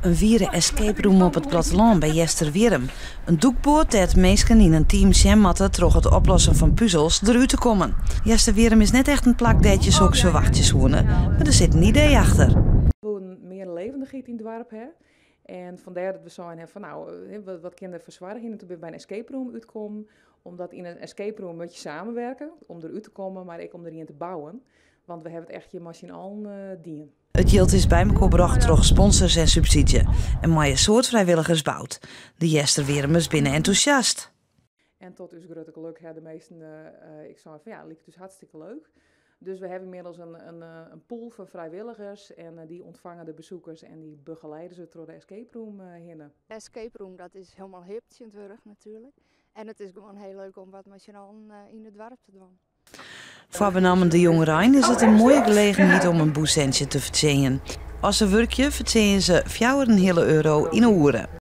In wiere escape room op it plattelân by Easterwierrum. In dûkboat dêr't minsken yn in team sjen moatte troch it oplossen fan puzels derút te kommen. Easterwierrum is net echt in plak dêr't je soks ferwachtsje soene, mar der sit in idee achter. We woenen mear levendichheid yn it doarp ha. En fandêr dat we sein ha fan nou, wat kin derfoar soargje? En toen binne we by in escape room útkommen. Omdat yn in escape room moat je samenwerken om derút te kommen, mar ek om der ien te bouwen. Want we hawwe it echt hjir mei syn allen dien. It jild is by mekoar brocht troch sponsors en subsydzje en mei in soad frijwilligers boud. De Easterwierrumers binne entûsjast. En tot ús grutte geluk ha de measten ek sein fan ja, liket ús hartstikke leuk. Dus we hawwe ynmiddels in pool fan frijwilligers en dy ûntfange de besoekers en dy begeleide se troch de escape room hinne. Escape room, dat is hielendal hip tsjintwurdich natuerlik. En it is gewoan hiel leuk om wat mei syn allen yn it doarp te dwaan. Foar benammen de jongerein is it in moaie gelegenheid om in bûssintsje te fertsjinjen. As se wurkje, fertsjinje se fjouwer en in heale euro yn 'e oere.